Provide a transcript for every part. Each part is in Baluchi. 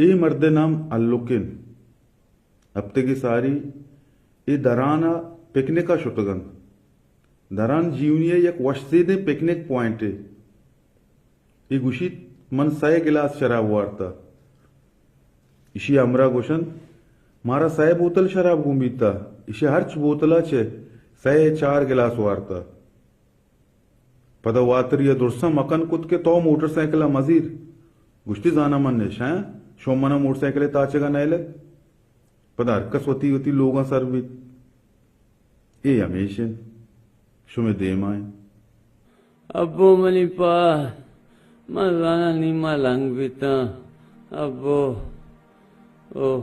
اے مرد ءِ نام ہلک انت۔ ہپتگے ساری اے دران ءَ پکنک ءَ شتگ انت۔ دران جیونی ءِ یک وش زیدیں پکنک پوائنٹے۔ اے گوشیت، من سئے گلاس شراب وارتہ۔ ایشی ءِ ہمراہ گوشنت، مارا سئے بوتل شراب گون بیتہ۔ ایشی ءَ ہرچ بوتل ءَ چہ سئے چار گلاس وارتہ۔ پدا واتری ءَ درساں مکن کت کہ تو موٹر سائیکل ءَ مزیر۔ گوشتی، زاناں من نشہ آں، شما من ءَ موٹر سائیکل ءِ تاچگ ءَ نئیلت۔ پدا ہر کس وتی وتی لوگاں سر بیت۔ اے ہمیش انت، شمے دیما انت۔ ابو منی پاد، من زاناں نی ما لنگ بیتاں۔ ابو، او،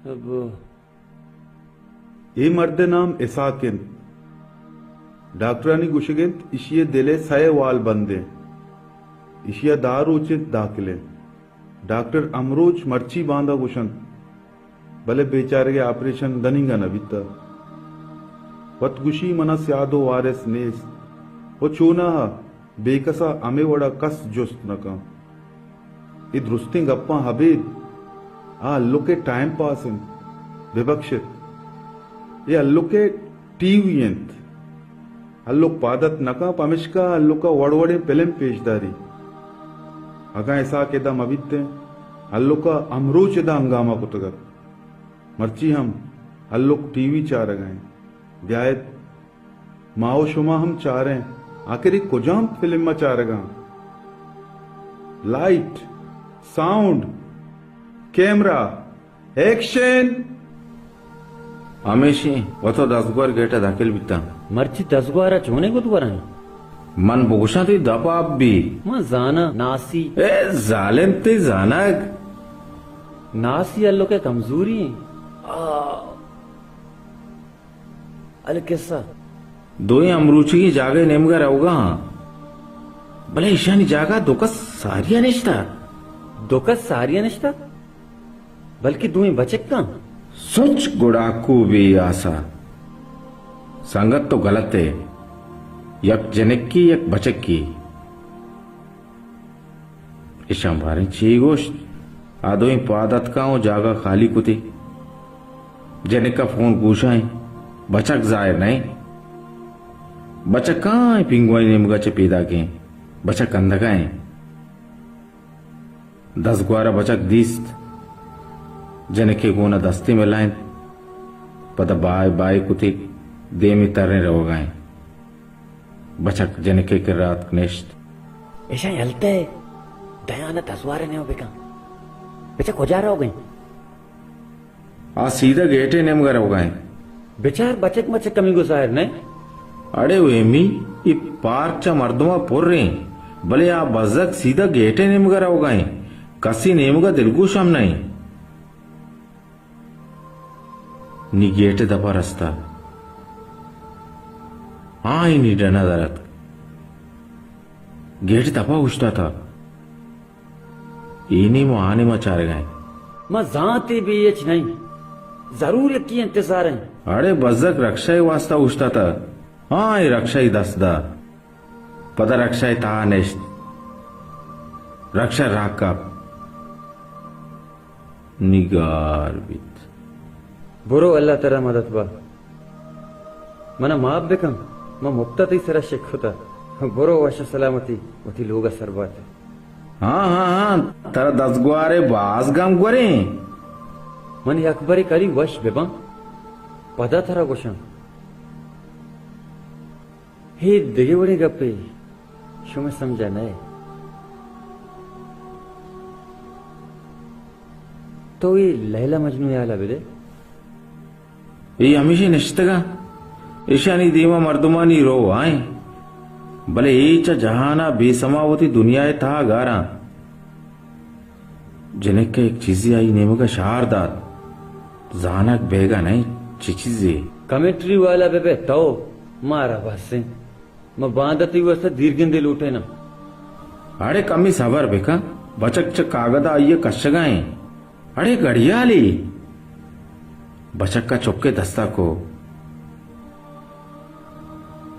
ابو۔ اے مرد ءِ نام اسحاق انت۔ ڈاکٹرانی گوشگ انت، ایشی ءِ دل ءِ سئے وال بند انت۔ ایشی ءَ دہ روچ انت داخل انت۔ ڈاکٹر ہمروچ مرچی باندا گوشنت، بلے بیچارگ ءِ آپریشن دنیگا نہ بیتہ۔ وت گوشی، منا سیاد و وارث نیست و چوناہا بے کسا ہمے وڑا کس جست نہ کن۔ اے درستیں گپاں ابید آ ہلک ءِ ٹائم پاس انت۔ بہ بکشت۔ اے ہلک ءِ ٹی وی انت۔ ہلک پاد ات نہ کن، پمشکا ہلک ءَ وڑ وڑیں پلم پیش داری۔ اگاں اسحاق ادا مہ بیتیں، ہلک ءَ ہمروچ ادا ہنگامہ کتگ ات۔ مرچی ہم ہلک ٹی وی چارگ ءَ انت۔ بیایت، ما و شما ہم چاریں، آخر اے کجام فلم ءَ چارگ ءَ انت؟ Light, sound, camera, action! ہمیشیں، وت و دزگوار گیٹ ءَ داخل بیتاں۔ مرچی دزگوار ءَ چونیں گد گورن؟ من بگوشاں تئی دپ آپ بی۔ من زاناں، ناسی۔ اے ظالم، تئی زانگ۔ ناسی ہلک ءِ کمزوری انت۔ آ۔ القصہ۔ دوئیں ہمروچگیں جاگہے نیمگا روگا آں۔ بلے ایشانی جاگہا دو کس ساریا نشتہ۔ دو کس ساریا نشتہ؟ بلکہ دوئیں بچکاں۔ سچ گڑاکو بے آسا۔ سنگت تو غلط ئے۔ یک جنکے، یک بچکے۔ ایشاں باریں چے گوشت؟ آ دوئیں پاد اتکاں و جاگہ خالی کتے۔ جنک ءَ فون گوشاں، بچک ظاہر نہ انت۔ بچک کاں پنگوانی نیمگا چہ پیداک انت۔ بچک کندگا انت۔ دزگوار ءَ بچک دیست۔ جنک ءِ گون ءَ دستے ملائینت۔ پدا بائے بائے کتے دیمی تریں روگا انت۔ بچک جنک ءِ کرا اتک نشت۔ ایشاں یلہ دئے، دیان ءَ دزگوار ءِ نیمگ بکن۔ بچک کجا روگ ءَ انت؟ آ سیدھا گیٹ ءِ نیمگ ءَ روگ ءَ انت۔ بچار بچک مچک کمی گو ظاہر نہ انت۔ اڑے ویمی، اے پارک چہ مردماں پر انت، بلے آ بزگ سیدھا گیٹ ءِ نیمگ ءَ روگ ءَ انت۔ کسی نیمگ ءَ دلگوش ہم نہ انت۔ نی گیٹ ءِ دپ ءَ رستہ۔ آ، اے نی ڈن ءَ در اتک۔ گیٹ ءِ دپ ءَ اوشتاتہ۔ اے نیم ءُ آ نیم ءَ چارگ ءَ انت۔ ما زانت اے بے ہچ نہ انت۔ ضرور یکے انتظار ءَ انت۔ اڑے بزگ رکشہ ءِ واستا اوشتاتہ۔ آ، اے رکشہ ءِ دست دات۔ پدا رکشہ ءِ تہا نشت۔ رکشہ راہ کپت۔ نی گار بیت۔ برو، اللہ ترا مدد با۔ منا معاف بکن، من مپت ءَ تئی سرا شک کتہ۔ برو وش ءُ سلامتی وتی لوگ ءَ سر بات۔ ہاں، ہاں، ہاں، ترا دزگوار ءِ باز گم گوریں۔ من یک برے کلی وش بباں، پدا ترا گوشاں۔ اے دگہ وڑیں گپے، شمئے سمجھ ءَ نئے۔ تو اے لیلا مجنوں ءِ حال ءَ بدے۔ اے ہمیشی نشتگاں، ایشانی دیما مردمانی رو آئیں، بلے اے چہ جہان ءَ بے سما وتی دنیا ءِ تہا گاراں۔ جنک ءَ یک چیزے آئی نیمگ ءَ شہار دات۔ زانگ بیگا نہ انت چی چیزے۔ کمنٹری والا بہ بئے تو، مارا بس انت۔ ما باندا تئی واستا دیرگندے لوٹیناں۔ اڑے کمے صبر بکن، بچک چہ کاگد ءَ آئی ءَ کشگا انت۔ اڑے گڑیالے! بچک ءَ چک ءِ دستا کو۔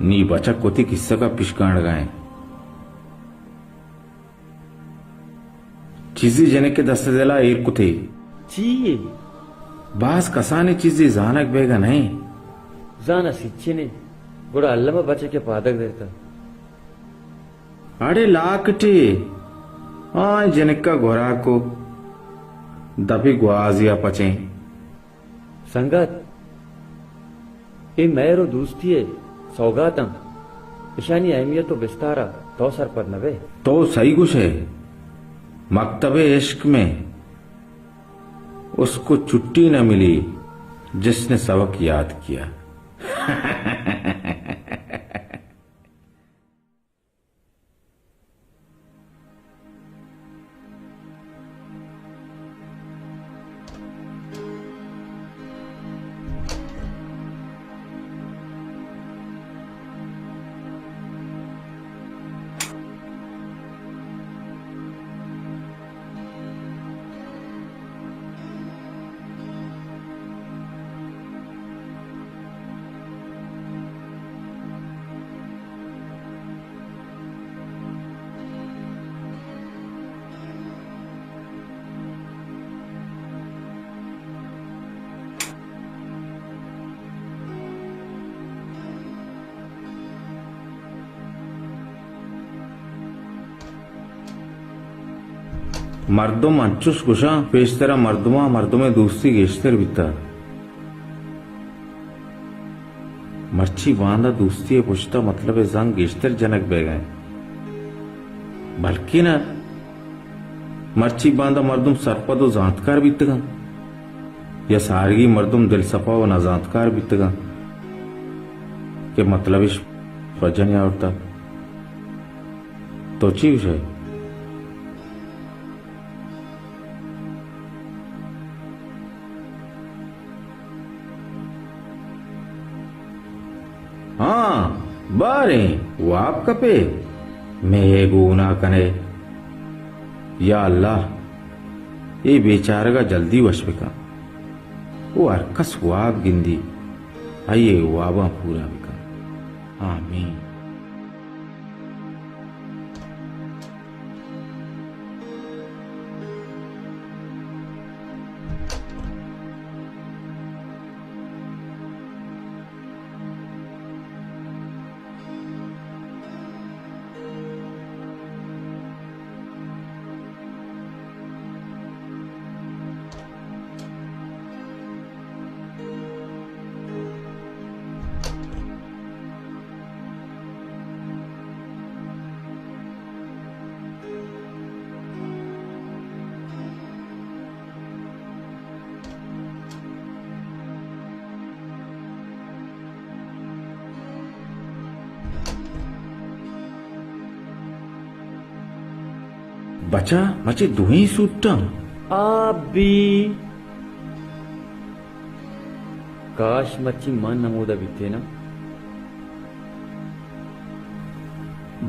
نی بچک وتی کسگ ءَ پشکانڑگا انت۔ چیزے جنک ءِ دست ءُ دل ءَ ایر کتے۔ چی یے؟ باز کسانیں چیزے زانگ بیگ ءَ نہ ایں۔ زان ءَ سچن ایں، گڑا الم ءَ بچک ءِ پادگ درتہ۔ اڑے لاکٹے، آ جنک ءَ گورا کو، دپی گوازی ءَ پچیں۔ سنگت، اے مہر ءُ دوستی ءِ سوگات اَنت، اشانی اہمیت ءُ بستار ءَ تو سرپد نہ بئے۔ تو سہی گوش ئے، مکتب عشق میں اس کو چھٹی نہ ملی جس نے سبق یاد کیا۔ مردم انچوش گوشاں، پیشترا مردماں مردمے دوستی گیشتر بیتہ۔ مرچی باندا دوستی ءِ پشتا مطلب ءِ زنگ گیشتر جنگ بیگ ءَ انت۔ بلکیں نہ، مرچی باندا مردم سرپد ءُ زانتکار بیتگاں، یا سارگی مردم دلسپا ءُ نزانتکار بیتگاں کہ مطلب اش پجہ نیاورتہ۔ تو چی گوشئے؟ ہاں، باریں واب کپے، مئے گونا کنے۔ یا اللہ، اے بیچارگا جلدی وش بکن۔ او ہر کس واب گندی، آئی واباں پورا بکن۔ آمین۔ بچا، مچے دوئیں سوٹاں۔ آ بی۔ کاش مرچی من ہمودا بیتیناں۔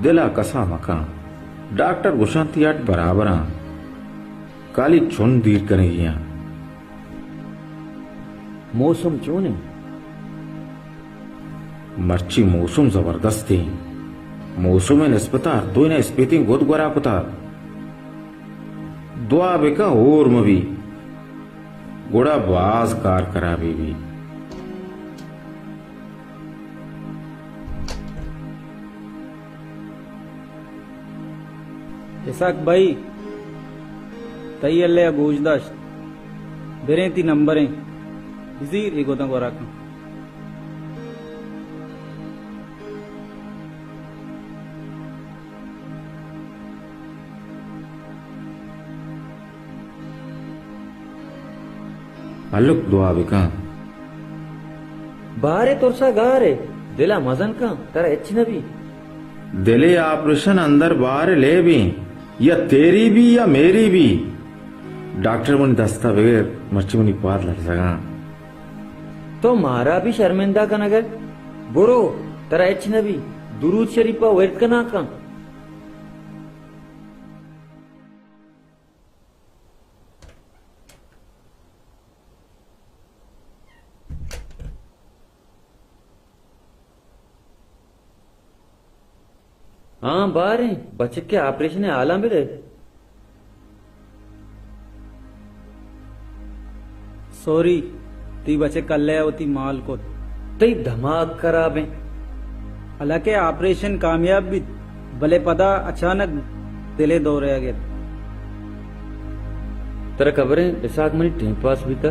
دل ءَ کسا مکن۔ ڈاکٹر گوشاں تئی ہڈ برابراں۔ کالی چون دیر کنگی آں۔ موسم چون انت؟ مرچی موسم زبردست انت۔ موسم ءِ نسبت ءَ ہر دوئیناں اسپیتیں گد گورا کتگ۔ دعا بکن ہور مہ بی، گڑا باز کار کرابی بی۔ اسحاق بھائی، تئی یلہ ءَ گوش داشت، بریں تئی نمبریں، بزیر اے گداں گورا کن۔ ہلک دعا بکن۔ بارے ترسا گارے، دلا مزن کن، ترا ہچ نہ بی۔ دلے آپریشن اندر بار لیبیں، یا تیری بھی یا میری بھی۔ ڈاکٹر منی دستا بگر، مرچی منی پاد لرزگاں۔ تو مارا بھی شرمندہ کنگے۔ برو، ترا ہچ نہ بی۔ درود شریفا ورد کنا کن۔ ہاں، باریں، بچک ءِ آپریشن ءِ حالاں بدے۔ سوری، تئی بچے کلے ءَ وتی مال کت۔ تئی دماگ خراب ایں۔ حالانکہ آپریشن کامیاب بیت، بلے پدا اچانک دل ءِ دورہ ءَ گپت۔ ترا خبر ایں، اسحاق منی ٹیم پاس بیتا۔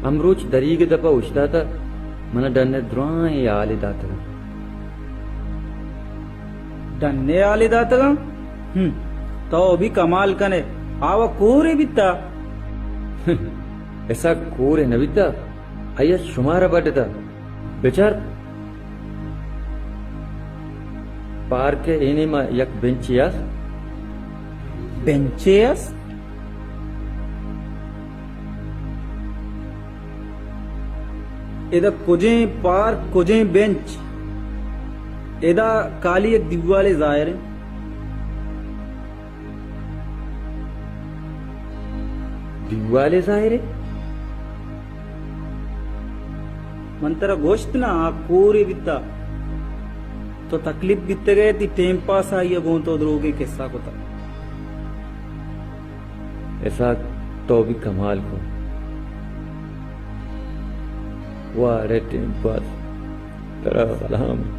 ہمروچ دریگ ءِ دپ ءَ اوشتاتا، من ءَ ڈن ءِ دراہیں ہالے داتگ۔ ڈن ءِ ہالے داتگ؟ ہم، تو بھی کمال کن ئے، آ وَ کورے بیتا۔ اسحاق کورے نہ بیتا، آئی ءَ شمارا بڈتا۔ بچار، پارک ءِ اے نیم ءَ یک بنچے است۔ بنچے است؟ ادا کجیں پارک، کجیں بنچ؟ ادا کالی یک دیوالے ظاہر ایں۔ دیوالے ظاہر ایں؟ من ترا گوشت نا، آ کورے بیتا۔ تو تکلیف بیتگ ئے، تئی ٹیم پاس آئی ءَ گوں تو دروگیں قصہ کتا۔ اسحاق، تو بھی کمال کو۔ واہ رے ٹیم پاس، ترا سلام۔